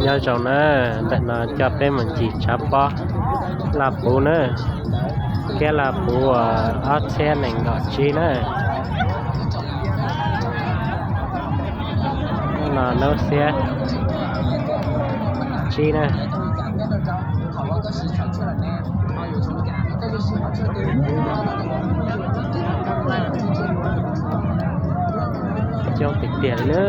Nyob zoo na, ntawm no coj peb mus ncig tshav pob Laj Puv na, kiab Laj Puv ob txhiab nees nkaum tsib na. Hnub no hnub xiab tsib na. Coob tiag tiag li na.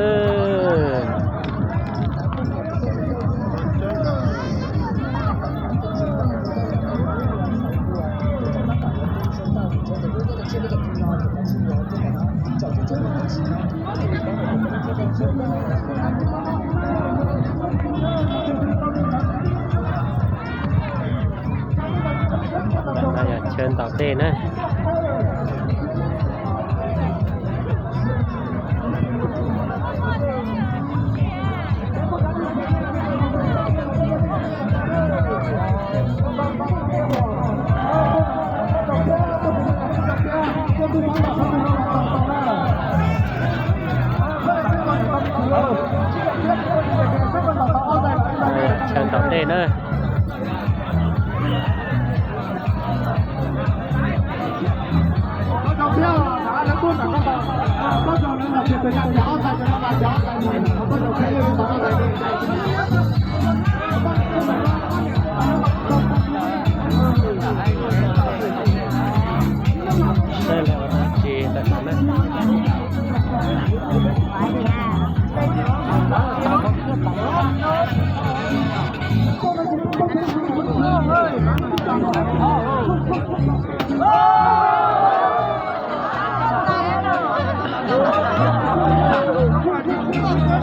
Ntawm no yog chaw ntaus dej na. Chaw ntaus dej na.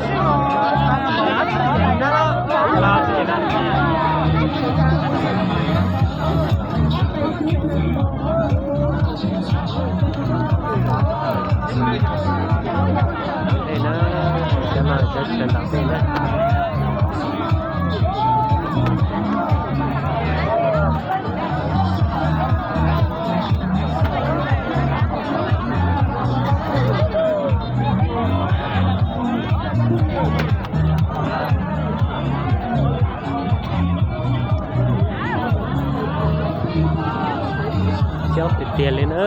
Saib lawv ua dab tsi ntawm no na. Ntawm no cov chaw ntaus dej na. Coob tiag tiag li na.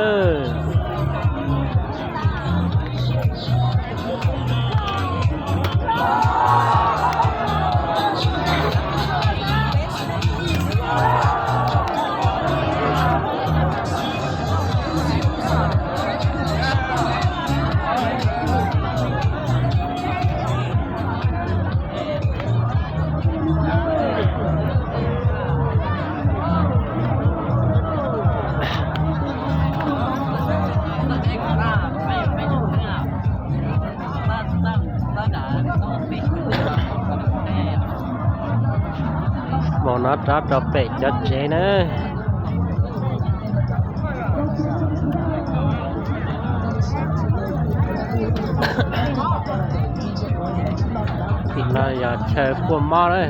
Mus no rov rau pem cov tsev na. Tim no yog chaw puaj mob na.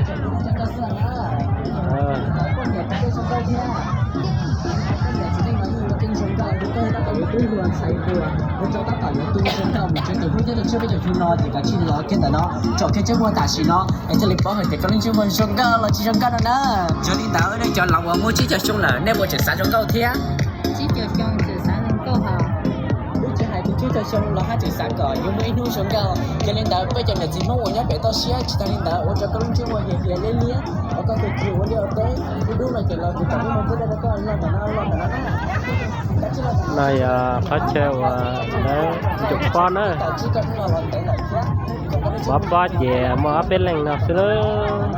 Ntawm no tsom kiag tseeb muag tam sim no es thiaj li paub hais tias koj lub ntsej muag zoo nkauj los tsis zoo nkauj no na. Yog li ntawd nej cov laus uas muaj tsib caug xyoo lawm nej puas tseem xav zoo nkauj thiab? Tsib caug xyoo tseem xav zoo nkauj hos. Wb tsis hais tus tsib caug xyoo los haj tseem xav kom yuav muaj ib hnub zoo nkauj. Yog li ntawd peb cov niam txiv Hmoob uas nyob pem toj siab, tsis tas li ntawd ua rau koj lub ntsej muag hiav hiav liab liab, ua koj tus txiv ua liaj ua teb, ib hnub no ces los kuv tsom ib mus pub dej rau koj, los ntawm no, los ntawm no na. No yog qhov chaw uas lawv ncum pob na. Mov pob ces muaj ob peb leej no xwb lawm.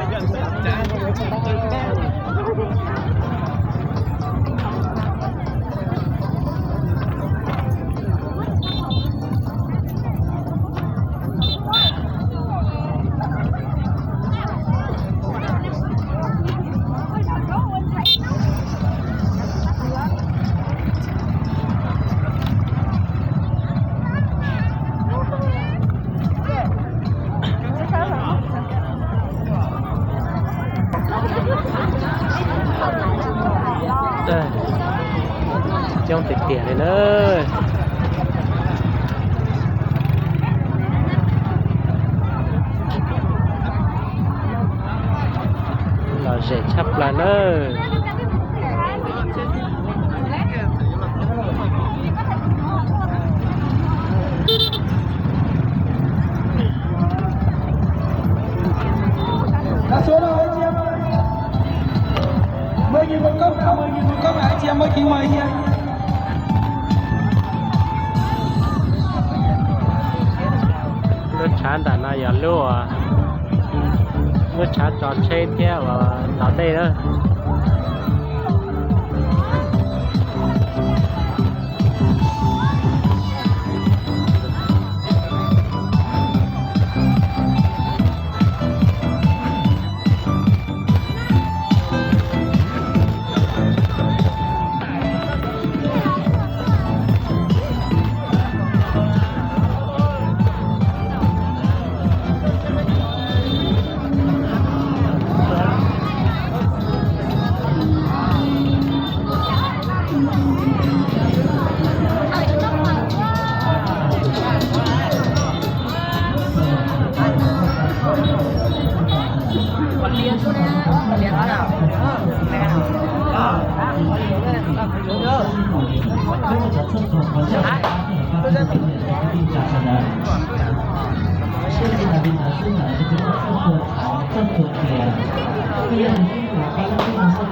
Coob tiag tiag li na. Cem tshaj plaws na. Lub tshav ntawm no yog lub, lub tshav tso tsheb thiab uas tov dej na.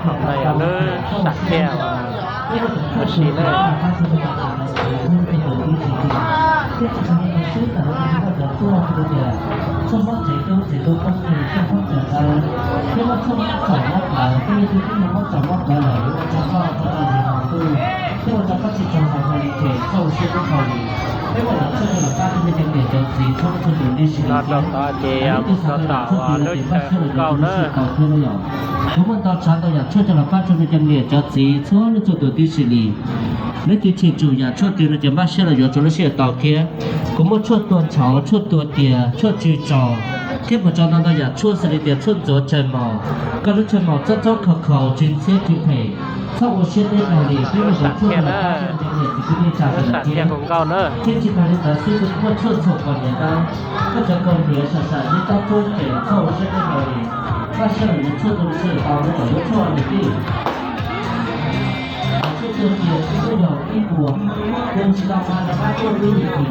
Ntawm no yog lub sam thiaj uas ua si na. No rau tod ces yog mus rau tom uas lub chaw hu nkauj na. Kuv muaj ntau tshav ntau yam tshuaj coj los pab rau nej cov niam cov txiv txhua leej txhua tus tib si li. Leej twg cheem tsum yam tshuaj twg no ces npaj siab los yuav rau lub sij hawm tau thiab. Kuv muaj tshuaj tua ntshauv, tshuaj tua tias, tshuaj tsw tsaus, thiab mus tso ntau ntau yam tshuaj xws li tias tshuaj ntxuav chaw maus. Koj lub chaw maus txob txob khaus khaus, tsw ntxhiab tsw phem, txhob ua siab deb plaws li, peb muaj tshuaj coj los pab rau nej cov niam txiv kwv tij neej tsa sawv daws thiab. Thiab tsis tas li ntawd xwb, kuv muaj tshuaj ntxhuam pos niam dawb, koj cov kaus hniav sam sam, nyob tob tsuab ces txhob ua siab deb plaws li, npaj siab los yuav tshuaj tua lub sij hawm tau rau cov lub tshuaj niam tij. Tshuaj tua tias tsis txawj yog ib puas, yog tsis tau pab rau pab tuaj lub niam tij,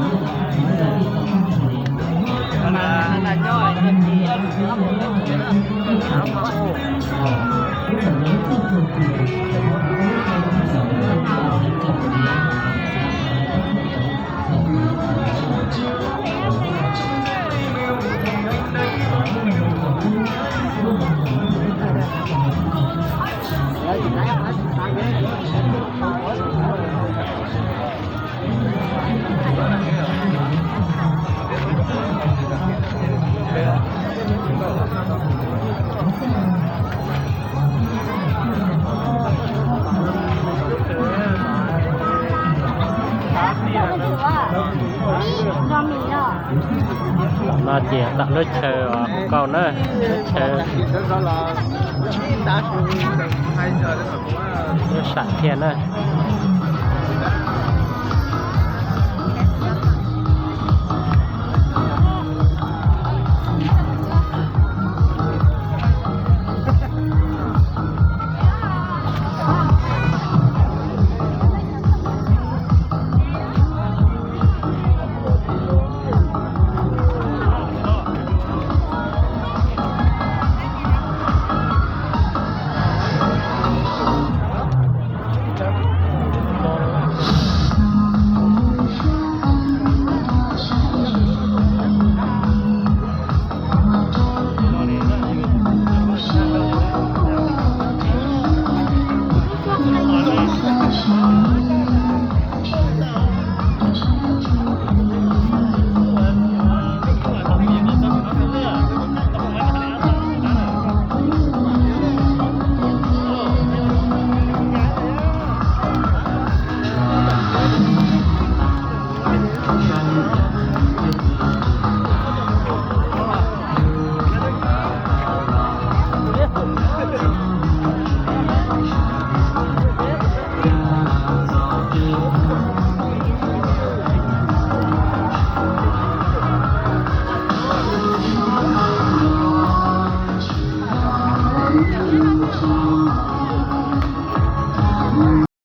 Tom no ces tom lub chaw hu nkauj na, lub chaw, lub sam thiaj na.